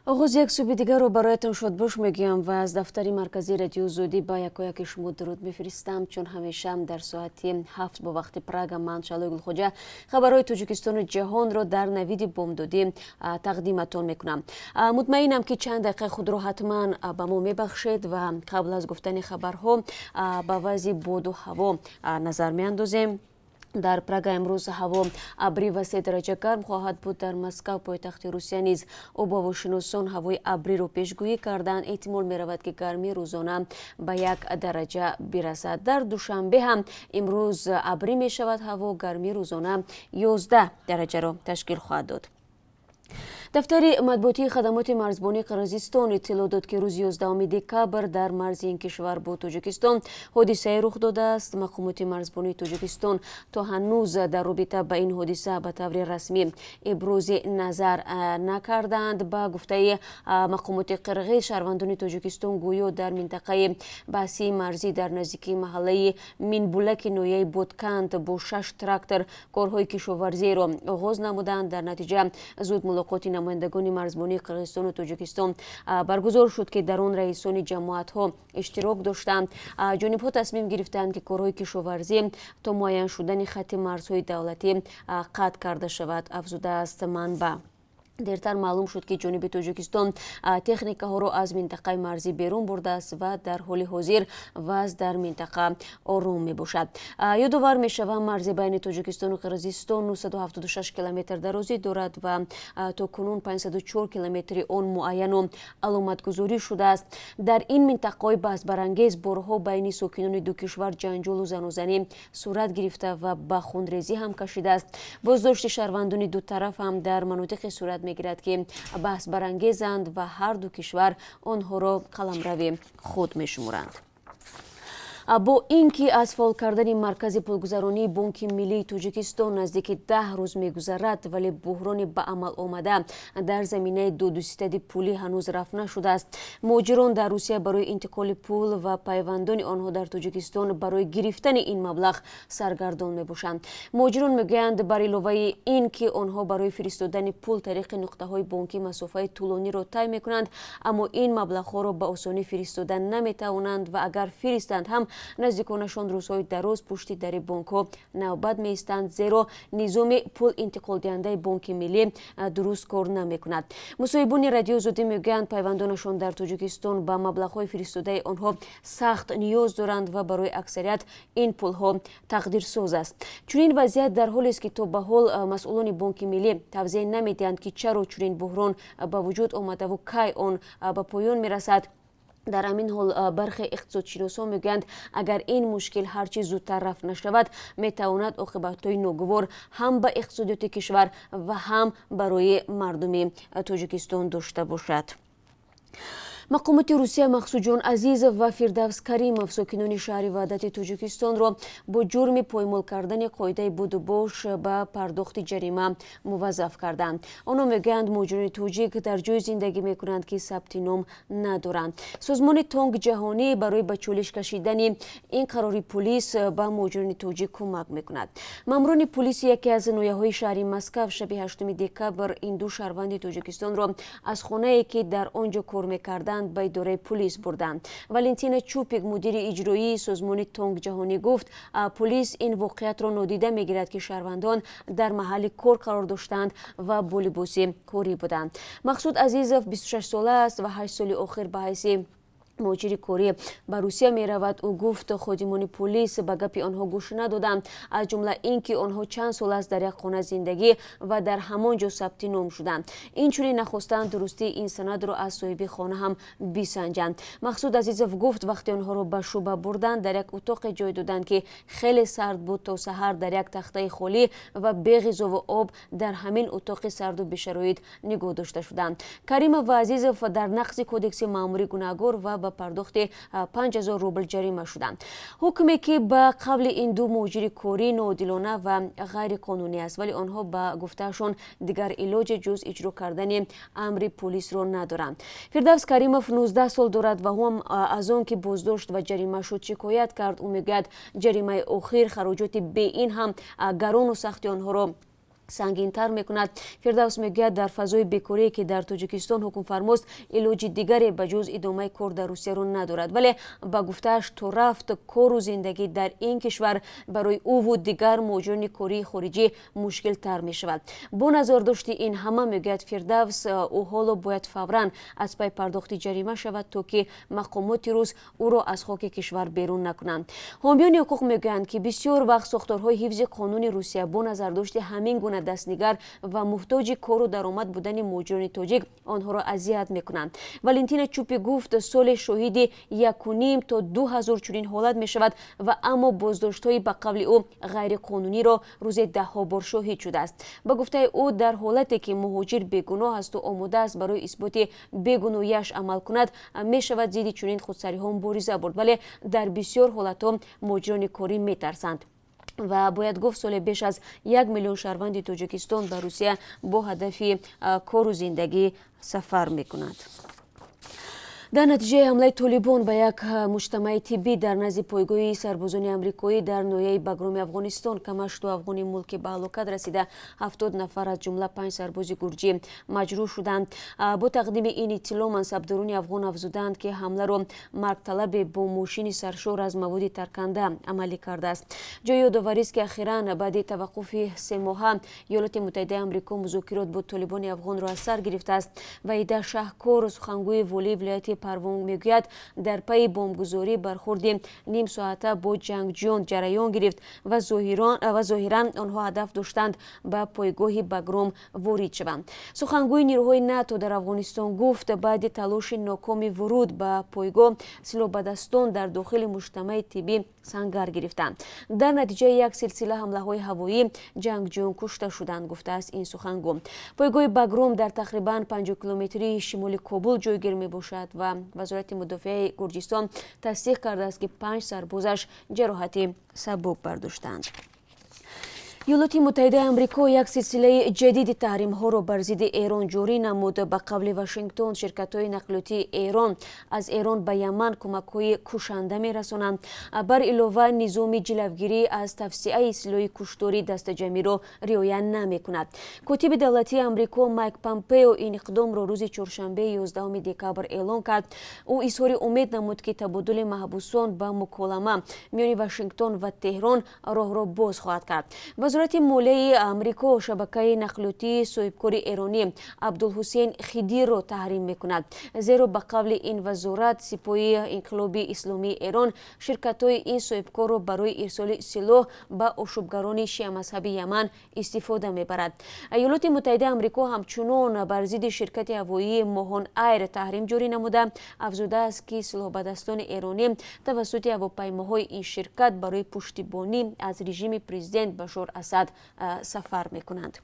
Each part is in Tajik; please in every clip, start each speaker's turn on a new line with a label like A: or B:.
A: Оғози як субҳи дигарро бароятон шодбош мегӯям ва аз дафтари марказии Радиои Озодӣ ба якояки шумо дуруд мефиристам. Чун ҳамеша дар соати 7 бо вақти Прага ман, Шалои Гулхоҷа, хабарҳои Тоҷикистону ҷаҳонро дар навиди бомдодӣ тақдиматон мекунам. Мутмаинам, ки чанд дақиқа худро ҳатман ба мо мебахшед ва қабл аз гуфтани хабарҳо ба вазъи боду ҳаво назар меандозем. Дар Прага имрӯз ҳаво абрӣ ва 3 дараҷа гарм хоҳад буд. Дар Москав, пойтахти Русия, низ обуҳавошиносон ҳавои абриро пешгӯӣ карданд. Эҳтимол меравад, ки гармии рӯзона ба 1 дараҷа бирасад. Дар Душанбе ҳам имрӯз абрӣ мешавад ҳаво, гармии рӯзона 11 дараҷаро ташкил хоҳад дод. Дафтари матбуотии хадамоти марзбонии Қирғизистон иттилоъ дод, ки рӯзи 11 декабр дар марзи ин кишвар бо Тоҷикистон ҳодисае рух додааст. Мақомоти марзбонии Тоҷикистон то ҳанӯз дар робита ба ин ҳодиса ба таври расмӣ ибрози назар накарданд. Ба гуфтаи мақомоти қирғиз, шаҳрвандони Тоҷикистон гӯё дар минтақаи баҳсии марзӣ дар наздикии маҳаллаи Минбулаки ноҳияи Ботканд бо шаш трактор корҳои кишоварзиро оғоз намуданд. Дар натиҷа зуд мулоқоти намояндагони марзбонии Қирғизистону Тоҷикистон баргузор шуд, ки дар он раисони ҷамоатҳо иштирок доштанд. Ҷонибҳо тасмим гирифтанд, ки корҳои кишоварзӣ то муайян шудани хатти марзҳои давлатӣ қатъ карда шавад, афзудааст манбаъ. Дертар маълум шуд, ки ҷониби Тоҷикистон техникаҳоро аз минтақаи марзӣ берун бурдааст ва дар ҳоли ҳозир вазъ дар минтақа ором мебошад. Ёдовар мешавам, марзи байни Тоҷикистону Қирғизистон 976 километр дарозӣ дорад ва то кунун 504 километри он муайяну аломатгузорӣ шудааст. Дар ин минтақаҳои баҳсбарангез борҳо байни сокинони ду кишвар ҷанҷолу занозанӣ сурат гирифта ва ба хунрезӣ ҳам кашидааст. Боздошти шаҳрвандони ду тараф ҳам дар манотиқе сурат мегирад, ки баҳсбарангезанд ва ҳар ду кишвар онҳоро қаламрави худ мешуморанд. Бо ин ки аз фаъол кардани маркази пулгузаронии Бонки миллии Тоҷикистон наздики 10 рӯз мегузарад, вале буҳрони ба амал омада дар заминаи додуситади пулӣ ҳанӯз рафъ нашудааст. Муҳоҷирон дар Русия барои интиқоли пул ва пайвандони онҳо дар Тоҷикистон барои гирифтани ин маблағ саргардон мебошанд. Муҳоҷирон мегӯянд, бар иловаи ин ки онҳо барои фиристодани пул тариқи нуқтаҳои бонкӣ масофаи тӯлониро тай мекунанд, аммо ин маблағҳоро ба осонӣ фиристода наметавонанд ва агар фиристанд ҳам, наздиконашон рӯзҳои дароз пушти дари бонкҳо навбат меистанд, зеро низоми пул интиқолдиҳандаи Бонки миллӣ дуруст кор намекунад. Мусоҳибони Радиои Озодӣ мегӯянд, пайвандонашон дар Тоҷикистон ба маблағҳои фиристодаи онҳо сахт ниёз доранд ва барои аксарият ин пулҳо тақдирсоз аст. Чунин вазъият дар ҳолест, ки то ба ҳол масъулони Бонки миллӣ тавзеҳ намедиҳанд, ки чаро чунин буҳрон ба вуҷуд омадаву кай он ба поён мерасад. Дар ҳамин ҳол, бархе иқтисодшиносон мегӯянд, агар ин мушкил ҳарчи зудтар рафъ нашавад, метавонад оқибатҳои ногувор ҳам ба иқтисодиёти кишвар ва ҳам барои мардуми Тоҷикистон дошта бошад. Мақомоти Русия Мақсудҷон Азизов ва Фирдавс Каримов, сокинони шаҳри Ваҳдати Тоҷикистонро бо ҷурми поймол кардани қоидаи будубош ба пардохти ҷарима муваззаф карданд. Онҳо мегӯянд, муҳоҷирони тоҷик дар ҷое зиндагӣ мекунанд, ки сабти ном надоранд. Созмони Тонг ҷаҳонӣ барои ба чолиш кашидани ин қарори пулис ба муҳоҷирони тоҷик кӯмак мекунад. Маъмурони пулиси яке аз ноҳияҳои шаҳри Москав шаби 8 декабр ин ду шаҳрванди Тоҷикистонро аз хонае, ки дар он ҷо кор мекарданд, ба идораи пулис бурданд. Валентина Чупик, мудири иҷроии созмони Тонг ҷаҳонӣ, гуфт, пулис ин воқеиятро нодида мегирад, ки шаҳрвандон дар маҳалли кор қарор доштанд ва бо либоси корӣ буданд. Мақсуд Азизов 26 сола аст ва 8 соли охир ба ҳайси муҳоҷири корӣ ба Русия меравад. Ӯ гуфт, ходимони пулис ба гапи онҳо гӯш надоданд, аз ҷумла ин ки онҳо чанд сол аст дар як хона зиндагӣ ва дар ҳамон ҷо сабти ном шуданд. Инчунин нахостанд дурустии ин санадро аз соҳиби хона ҳам бисанҷанд. Мақсуд Азизов гуфт, вақте онҳоро ба шӯъба бурданд, дар як утоқе ҷой доданд, ки хеле сард буд. То саҳар дар як тахтаи холӣ ва беғизову об дар ҳамин утоқи сарду бешароит нигоҳ дошта шуданд. Каримов ва Азизов дар нақзи кодекси маъмурӣ гунаҳгор ва ба пардохти 5000 рубл ҷарима шуданд. Ҳукме, ки ба қавли ин ду муҳоҷири корӣ ноодилона ва ғайриқонунӣ аст, вале онҳо, ба гуфтаашон, дигар илоҷе ҷуз иҷро кардани амри пулисро надоранд. Фирдавс Каримов 19 сол дорад ва ҳам аз он ки боздошт ва ҷарима шуд, шикоят кард. Ӯ мегӯяд, ҷаримаи охир хароҷоти беин ҳам гарону сахти онҳоро Сангинтар мекунад. Фирдавс мегӯяд, дар фазои бекорие, ки дар Тоҷикистон ҳукмфармост, илоҷи дигаре ба ҷуз идомаи кор дар Русияро надорад. Вале, ба гуфтааш, то рафт кору зиндагӣ дар ин кишвар барои ӯву дигар муҳоҷирони кории хориҷӣ мушкилтар мешавад. Бо назардошти ин ҳама, мегӯяд Фирдавс, ӯ ҳоло бояд фавран аз пай пардохти ҷарима шавад, то ки мақомоти рус ӯро аз хоки кишвар берун накунанд. Ҳомиёни ҳуқуқ мегӯянд, ки бисёр вақт сохторҳои ҳифзи қонуни Русия бо назардошти ҳамин гуна дастнигар ва муҳтоҷи кору даромад будани муҳоҷирони тоҷик онҳоро азият мекунанд. Валентина Чупи гуфт, соли шоҳиди 1,5 то 2 ҳазор чунин ҳолат мешавад ва аммо боздоштҳои, ба қавли ӯ, ғайриқонуниро рӯзе даҳҳо бор шоҳид шудааст. Ба гуфтаи ӯ, дар ҳолате ки муҳоҷир бегуноҳ асту омода аст барои исботи бегуноҳиаш амал кунад, мешавад зидди чунин худсариҳо мубориза бурд. Вале дар бисёр ҳолатҳо муҳоҷирони корӣ метарсанд. Ва бояд гуфт, соли беш аз 1 миллион шаҳрванди Тоҷикистон ба Русия бо ҳадафи кору зиндагӣ сафар мекунанд. Дар натиҷаи ҳамлаи Толибон ба як муҷтамаи тиббӣ дар назди пойгоҳи сарбозони амрикоӣ дар ноҳияи Багроми Афғонистон камаш ду афғони мулкӣ ба ҳалокат расида, 70 нафар, аз ҷумла панҷ сарбози гурҷӣ, маҷрӯҳ шуданд. Бо тақдими ин иттилоъ мансабдорони афғон афзуданд, ки ҳамларо маргталабе бо мошини саршор аз маводи тарканда амалӣ кардааст. Ҷои ёдоварист, ки ахиран баъди таваққуфи семоҳа Иёлоти Муттаҳидаи Амрико музокирот бо толибони афғонро аз сар гирифтааст. Ваҳида Шаҳкор, сухангӯи волии вилояти Парвон, мегӯяд, дар пайи бомбгузорӣ бархурди нимсоата бо ҷангҷӯён ҷараён гирифт ва зоҳиран онҳо ҳадаф доштанд ба пойгоҳи Багром ворид шаванд. Сухангӯи нирӯҳои НАТО дар Афғонистон гуфт, баъди талоши нокоми вуруд ба пойгоҳ силоҳбадастон дар дохили муҷтамаи тиббӣ сангар гирифтанд. Дар натиҷаи як силсила ҳамлаҳои ҳавоӣ ҷангҷӯён кушта шуданд, гуфтааст ин сухангӯ. Пойгоҳи Багром дар тақрибан 50 километрии шимоли Кобул ҷойгир мебошад ва Вазорати мудофиаи Гурҷистон тасдиқ кардааст, ки панҷ сарбозаш ҷароҳати сабук бардоштанд. Иёлоти Муттаҳидаи Амрико як силсилаи ҷадиди таҳримҳоро бар зидди Эрон ҷорӣ намуд. Ба қавли Вашингтон, ширкатҳои нақлиётии Эрон аз Эрон ба Яман кӯмакҳои кушанда мерасонанд. Бар илова, низоми ҷилавгирӣ аз тавсеаи силоҳи кушторӣ дастаҷамъиро риоя намекунад. Котиби давлатии Амрико Майк Помпео ин иқдомро рӯзи чоршанбе, 11 декабр, эълон кард. Ӯ изҳори умед намуд, ки табодули маҳбусон ба муколама миёни Вашингтон ва Теҳрон роҳро боз хоҳад кард. Вазорати молияи Амрико шабакаи нақлиётии соҳибкори эронӣ Абдулҳусейн Хидирро таҳрим мекунад, зеро, ба қавли ин вазорат, Сипоҳи Инқилоби Исломии Эрон ширкатҳои ин соҳибкорро барои ирсоли силоҳ ба ошӯбгарони шиамазҳаби Яман истифода мебарад. Иёлоти Муттаҳидаи Амрико ҳамчунон бар зидди ширкати ҳавоии Моҳон Айр таҳрим ҷорӣ намуда, афзудааст, ки силоҳбадастони эронӣ тавассути ҳавопаймоҳои ин ширкат барои пуштибонӣ аз режими президент Башор Асад сафар мекунанд.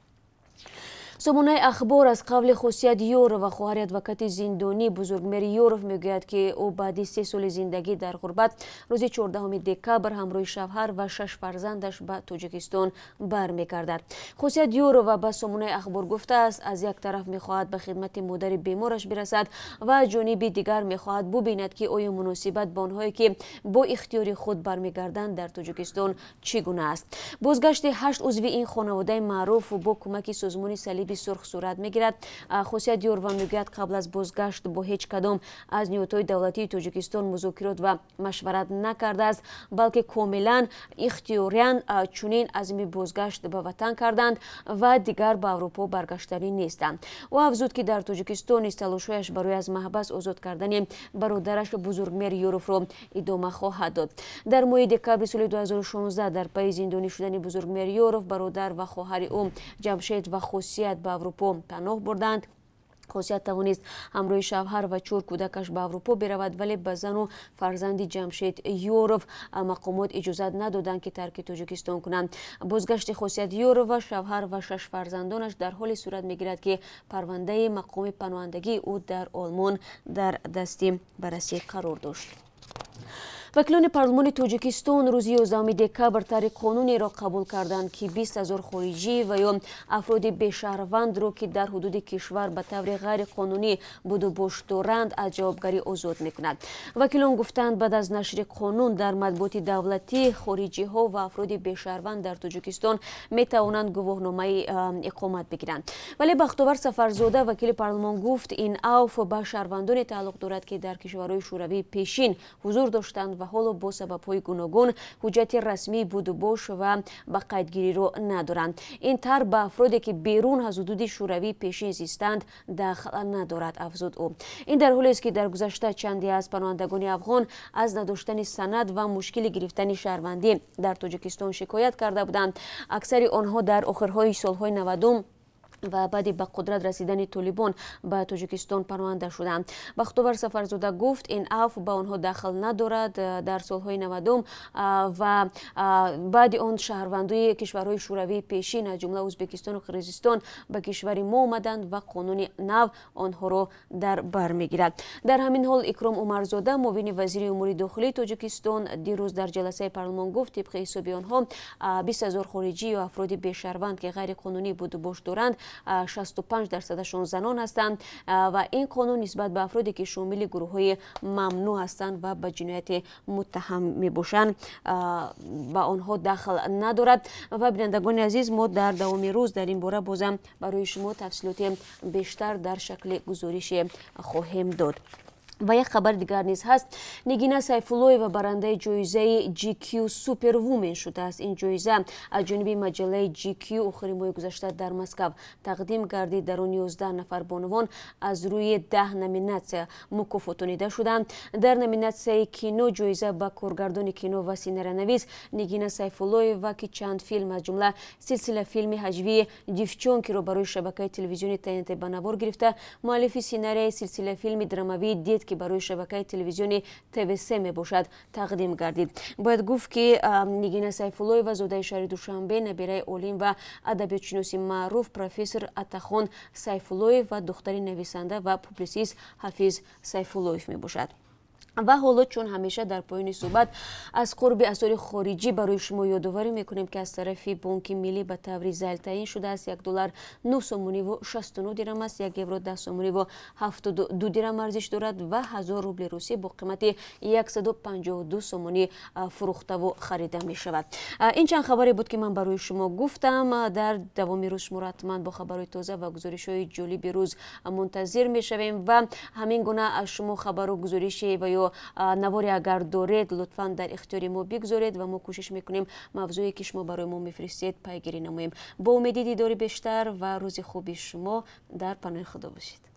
A: Сомонаи Ахбор аз қавли Хосият Ёрова, хоҳари адвокати зиндонӣ Бузургмер Ёров, мегӯяд, ки ӯ баъди 3 соли зиндагӣ дар ғурбат рӯзи 14 декабр ҳамроҳи шавҳар ва шаш фарзандаш ба Тоҷикистон бармегардад. Хосият Ёрова ба сомонаи Ахбор гуфтааст, аз як тараф мехоҳад ба хидмати модари бемораш бирасад ва аз ҷониби дигар мехоҳад бубинад, ки оё муносибат ба онҳое, ки бо ихтиёри худ бармегарданд, дар Тоҷикистон чӣ гуна аст. Бозгашти ҳашт узви ин хонаводаи маъруф бо кӯмаки Созмони Салиби Сурх сурат мегирад. Хосият Ёрова мегӯяд, қабл аз бозгашт бо ҳеҷ кадом аз ниҳодҳои давлатии Тоҷикистон музокирот ва машварат накардааст, балки комилан ихтиёриан чунин азми бозгашт ба ватан карданд ва дигар ба Аврупо баргаштанӣ нестанд. Ӯ афзуд, ки дар Тоҷикистон низ талошҳояш барои аз маҳбас озод кардани бародараш Бузургмер Ёровро идома хоҳад дод. Дар моҳи декабри соли 2016 дар пайи зиндонӣ шудани Бузургмер Ёров, бародар ва хоҳари ӯ Ҷамшед ва Хосият ба Аврупо паноҳ бурданд. Хосият тавонист ҳамроҳи шавҳар ва чор кӯдакаш ба Аврупо биравад, вале ба зану фарзанди Ҷамшед Ёров мақомот иҷозат надоданд, ки тарки Тоҷикистон кунанд. Бозгашти Хосият Ёрова, шавҳар ва шаш фарзандонаш дар ҳоле сурат мегирад, ки парвандаи мақоми паноҳандагии ӯ дар Олмон дар дасти баррасӣ қарор дошт. Вакилони парлумони Тоҷикистон рӯзи 11 декабр тарҳи қонунеро қабул карданд, ки 20 000 хориҷӣ ва ё афроди бешаҳрвандро, ки дар ҳудуди кишвар ба таври ғайриқонунӣ будубош доранд, аз ҷавобгарӣ озод мекунад. Вакилон гуфтанд, баъд аз нашри қонун дар матбуоти давлатӣ хориҷиҳо ва афроди бешаҳрванд дар Тоҷикистон метавонанд гувоҳномаи иқомат бигиранд. Вале Бахтовар Сафарзода, вакили парлумон, гуфт, ин авф ба шаҳрвандоне тааллуқ дорад, ки дар кишварҳои шӯравии пешин ҳузур доштанд ва ҳоло бо сабабҳои гуногун ҳуҷҷати расмии будубош ва ба қайдгириро надоранд. Ин тарҳ ба афроде, ки берун аз ҳудуди шӯравии пешин зистанд, дахл надорад, афзуд ӯ. Ин дар ҳолест, ки дар гузашта чанде аз паноҳандагони афғон аз надоштани санад ва мушкили гирифтани шаҳрвандӣ дар Тоҷикистон шикоят карда буданд. Аксари онҳо дар охирҳои солҳои 90-ум ва баъди ба қудрат расидани Толибон ба Тоҷикистон паноҳанда шуданд. Бахтовар Сафарзода гуфт, ин авф ба онҳо дахл надорад. Дар солҳои 90-ум ва баъди он шаҳрвандои кишварҳои шӯравии пешин, аз ҷумла Ӯзбекистону Қирғизистон, ба кишвари мо омаданд ва қонуни нав онҳоро дар бар мегирад. Дар ҳамин ҳол Икром Умарзода, муовини вазири умури дохилии Тоҷикистон, дирӯз дар ҷаласаи парлумон гуфт, тибқи ҳисоби онҳо 20 000 хориҷӣ ё афроди бешаҳрванд, ки ғайриқонунӣ будубош доранд, 65 дарсадашон занон ҳастанд ва ин қонун нисбат ба афроде, ки шомили гурӯҳҳои мамнӯъ ҳастанд ва ба ҷинояте муттаҳам мебошанд, ба онҳо дахл надорад. Ва бинандагони азиз, мо дар давоми рӯз дар ин бора бозам барои шумо тафсилоти бештар дар шакли гузорише хоҳем дод. Ва як хабари дигар низ ҳаст. Нигина Сайфуллоева барандаи ҷоизаи GQ Superwoman шудааст. Ин ҷоиза аз ҷониби маҷаллаи GQ охири моҳи гузашта дар Москав тақдим гардид. Дар он 11 нафар бонувон аз рӯи 10 номинатсия мукофотонида шуданд. Дар номинатсияи кино ҷоиза ба коргардони кино ва сценариянавис Нигина Сайфуллоева, ки чанд филм, аз ҷумла силсила филми ҳаҷвии «Девчонки»-ро барои шабакаи телевизиони ТНТ ба навор гирифта, муаллифи сценарияи силсила филми драмавии «Детки», ки барои шабакаи телевизиони ТВС мебошад, тақдим гардид. Бояд гуфт, ки Нигина Сайфуллоева зодаи шаҳри Душанбе, набираи олим ва адабиётшиноси маъруф профессор Атахон Сайфуллоев ва духтари нависанда ва публисист Ҳафиз Сайфуллоев мебошад. Ва ҳоло, чун ҳамеша, дар поёни суҳбат аз қурби асъори хориҷӣ барои шумо ёдоварӣ мекунем, ки аз тарафи Бонки Миллӣ ба таври зайл таъин шудааст. 1 доллар 9 сомониву 69 дирам аст, 1 евро 10 сомониву 72 дирам арзиш дорад ва 1000 рубли русӣ бо қимати 152 сомонӣ фурӯхтаву харида мешавад. Ин чанд хабаре буд, ки ман барои шумо гуфтам. Дар давоми рӯз шуморо ҳатман бо хабарҳои тоза ва гузоришҳои ҷолиби рӯз мунтазир мешавем. Ва ҳамин гуна аз шумо хабару гузорише ва ё наворе агар доред, лутфан дар ихтиёри мо бигзоред ва мо кӯшиш мекунем мавзӯе, ки шумо барои мо мефиристед, пайгирӣ намоем. Бо умеди дидори бештар ва рӯзи хуби шумо, дар паноҳи Худо бошед.